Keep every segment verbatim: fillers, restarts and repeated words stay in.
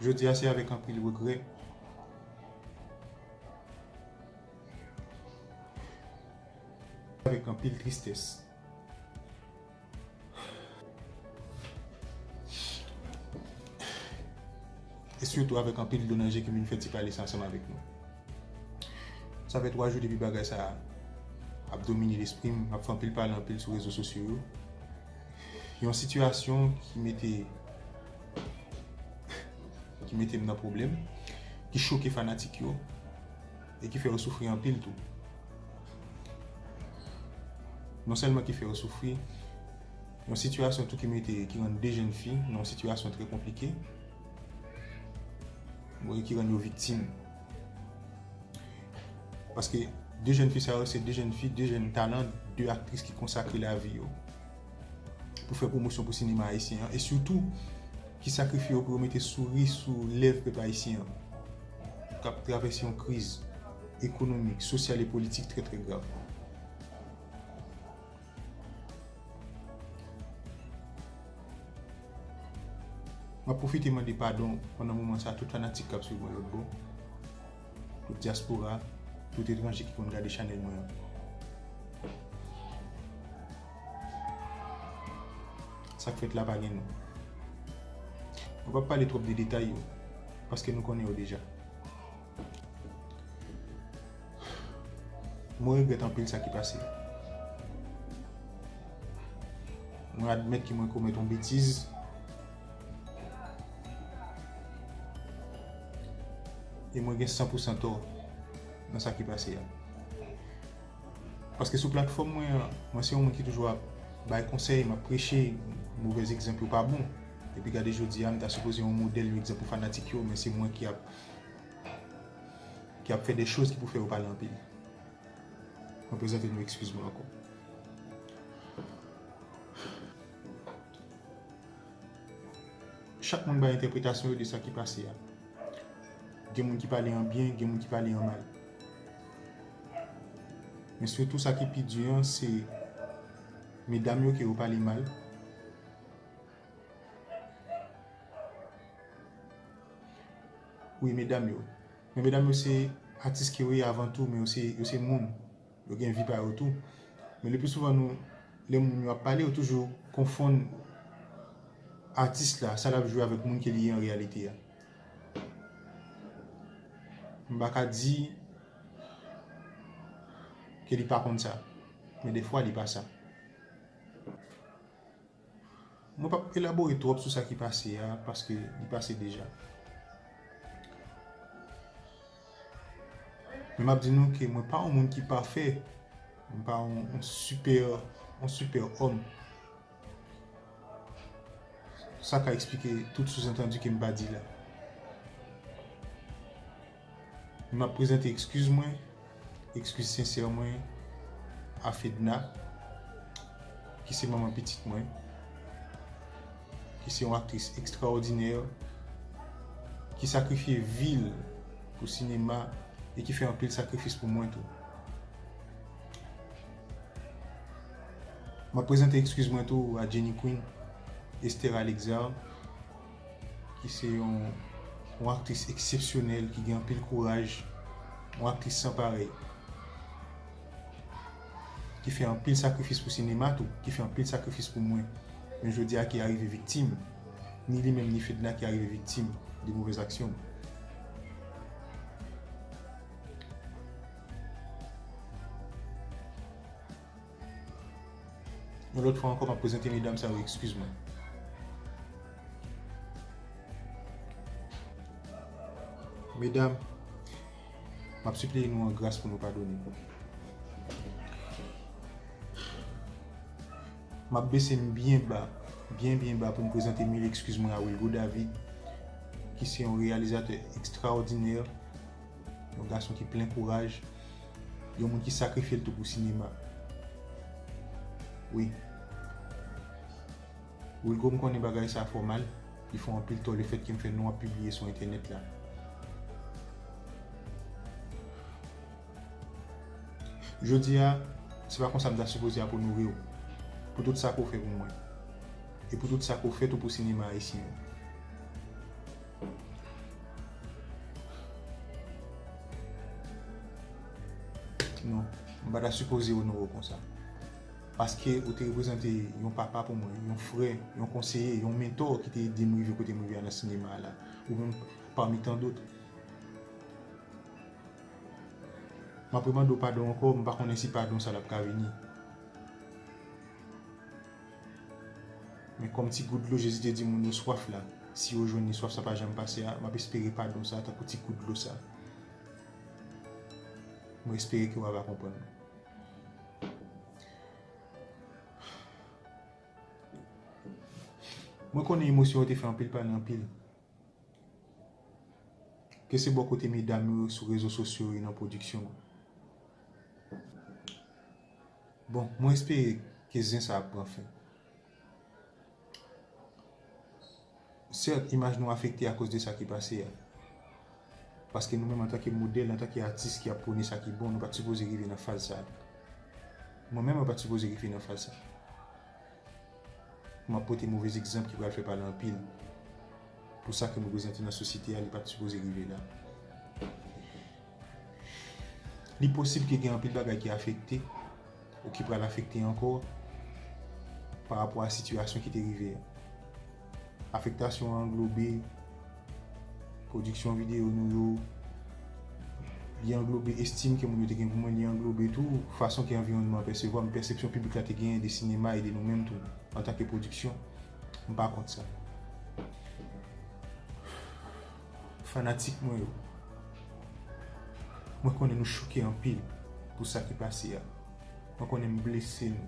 Jodi a, se avèk anpil regrè, avèk anpil tristès, e sitou avèk anpil dlo nan je ke m vin fè ti pale sa ansanm avèk nou. Sa fè twa jou depi bagay sa a ap domine lespri m, m ap fè anpil pale anpil sou rezo sosyo yo. Yon sitiyasyon ki mete, ki mete m nan pwoblèm, ki choke fanatik yo, e ki fè yo soufri anpil tou. Non sèlman ki fè yo soufri, yon sitiyasyon tou ki mete, ki rann de jèn fi nan yon sitiyasyon trè konplike, bon, e ki rann yo viktim. Paske de jèn fi sa yo, se de jèn fi, de jèn talan, de aktris ki konsakre lavi yo pou fè pwomosyon pou sinema ayisyen an, e sitou ki sakrifye yo pou yo mete souri sou lèv pèp ayisyen an, k ap travèse yon kriz ekonomik, sosyal e politik trè, trè grav. M ap pwofite mande padon pandan moman sa a tout fanatik k ap swiv mwen lòt bò, tout dyaspora, tout etranje ki konn gade chanèl mwen an. Sa k fèt la pa gen non. Mwen p ap pale twòp de detay yo, paske nou konnen yo deja. Mwen regrèt anpil sa ki pase. Mwen admèt ke mwen komèt yon betiz. E mwen gen san pou san tò nan sa ki pase a. Paske sou platfòm mwen an, mwen se yon moun ki toujou ap bay konsèy, m ap preche, movèz egzanp yo pa bon. Epi gade jodi a, m ta sipoze yon modèl, yon egzanp pou fanatik yo, men se mwen ki ap ki ap fè de choz ki pou fè yo pale anpil. Mwen prezante nou eskiz mwen ankò. Chak moun bay entèpretasyon yo de sa ki pase a. Gen moun ki pale an byen, gen moun ki pale an mal. Men sitou sa ki pi di an, se medam yo ke yo pale mal. Wi, medam yo. Men medam yo se atis ke yo ye avan tou, men yo se, yo se moun. Yo gen vi pa yo tou. Men le pli souvan nou, lè moun yo ap pale, yo toujou konfonn atis la, sa l ap jwe avèk moun ke li ye an reyalite a. M pa ka di ke li pa konn sa, men defwa li pa sa. Mwen p ap elabore twòp sou sa ki pase a, paske li pase deja. Men m ap di nou ke mwen pa yon moun ki pafè. Mwen pa yon, yon sipè, yon sipè òm. Sa ka eksplike tout souzantandi ke m pa di la. M ap prezante ekskiz mwen, ekskiz sensè mwen a Fedna, ki se manman pitit mwen, ki se yon aktris ekstraòdinè, ki sakrifye vi l pou sinema e ki fè anpil sakrifis pou mwen tou. M ap prezante ekskiz mwen tou a Jenny Queen, Esther Alexard, ki se yon, yon aktris eksepsyonèl, ki gen anpil kouraj, yon aktris san parèy, ki fè anpil sakrifis pou sinema tou, ki fè anpil sakrifis pou mwen. Men jodi a ki arive viktim, ni li menm ni Fedna ki arive viktim de movèz aksyon m. Yon lòt fwa ankò, m ap prezante medam sa yo ekskiz mwen. Medam, m ap sipliye nou an gras pou nou padone m. M ap bese m byen ba, byen, byen ba pou m prezante mil ekskiz mwen a Wilgo David, ki se yon reyalizatè ekstraòdinè, yon gason ki plen kouraj, yon moun ki sakrifye l tou pou sinema. Wi. Wilgo, m konnen bagay sa fè w mal, li fè w anpil tò lefèt ke m fè non w ap pibliye sou entènèt la. Jodi a, se pa konsa m ta sipoze ap onore w, pou tout sa ke w fè pou mwen, e pou tout sa ke w fè tou pou sinema ayisyen an. M pa ta sipoze onore w konsa. Paske ou te reprezante yon papa pou mwen, yon frè, yon konseye, yon mentò ki te ede m rive kote m rive a nan sinema a la. Ou menm pami tan dòt. M ap remande w padon ankò, m pa konnen si padon sa l ap ka vini. Men kòm ti gout dlo Jezi te di moun yo swaf la, si yo jwenn li, swaf sa pa janm pase a, m ap espere padon sa tankou ti gout dlo sa. Mwen espere ke w ava konprann mwen. Mwen konnen emosyon yo te fè anpil pale anpil. Ke se bò kote medam yo sou rezo sosyo yo nan pwodiksyon an. Bon, mwen espere ke zen sa ap pran fen. Sèt, imaj nou afekte akoz de sa ki pase a. Paske nou menm antanke modèl, antanke atis ki ap pwone sa ki bon, nou pa t sipoze rive nan faz sa. Mwen menm, mwen pa t sipoze rive nan faz sa. M ap pote movez egzanp ki pral fè pale anpil. Pou sa ke m reprezante nan sosyete a, li pa t sipoze rive la. Li posib ke gen anpil bagay ki afekte, ou ki pral afekte ankò, pa rapò a sitiyasyon ki te rive a. Afektasyon an anglobe pwodiksyon videyo nou yo, li anglobe estim ke moun yo te gen pou mwen, li anglobe tou fason ke anviwònman an pèsevwa m, pèsepsyon piblik la te genyen de sinema e de nou menm tou, antanke pwodiksyon. M pa kont sa. Fanatik mwen yo, mwen konnen nou choke anpil pou sa ki pase a. Mwen konnen m blese nou.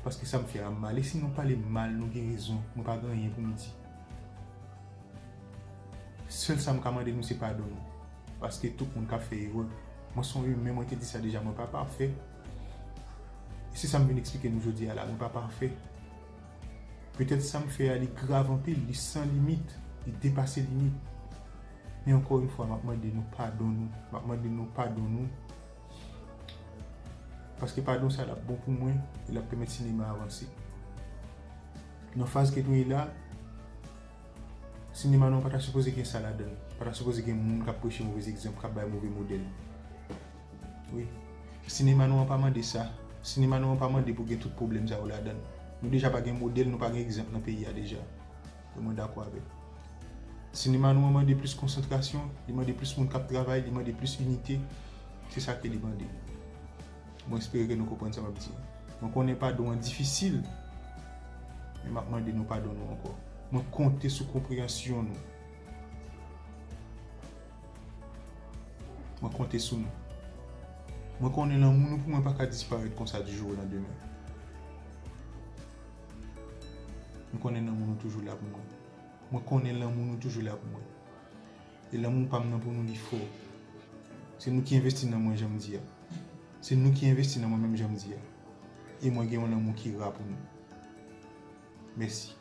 Paske sa m fè a mal. E si nou pale m mal, nou gen rezon. Mwen pa gen anyen pou m di. Sèl sa m ka mande nou se padon nou. Paske tout moun ka fè erè. Mwen se yon imen, mwen te di sa deja, mwen pa pafè. E se sa m vin eksplike nou jodi a la, mwen pa pafè. Petèt sa m fè a, li grav anpil, li san limit, li depase limit. Men ankò yon fwa, m ap mande nou padon nou. M ap mande nou padon nou. Paske padon sa l ap bon pou mwen, e l ap pèmèt sinema a avanse. Nan faz ke nou ye la, sinema nou an pa ta sipoze gen sa ladan l. Pa ta sipoze gen moun k ap preche movez egzanp, k ap bay move modèl. Wi. Sinema nou an pa mande sa. Sinema nou an pa mande pou gen tout pwoblèm sa yo ladan l. Nou deja pa gen modèl, nou pa gen egzanp nan peyi a deja. E mwen dakò avè l. Sinema nou an mande plis konsantrasyon, li mande plis moun k ap travay, li mande plis inite. Se sa ke li mande. Mwen espere ke nou konprann sa m ap di. Mwen konnen padon an difisil, men m ap mande nou padon nou ankò. Mwen konte sou konpreyansyon nou. Mwen konte sou nou. Mwen konnen lanmou nou pou mwen pa ka disparèt konsa di jou o landemen. Mwen konnen lanmou nou toujou la pou mwen. Mwen konnen lanmou nou toujou la pou mwen. E lanmou pa m nan pou nou li fò. Se nou ki envesti nan mwen jan m di a. Se nou ki envesti nan mwen menm jan m di a. E mwen gen yon lanmou ki ra pou nou. Mèsi.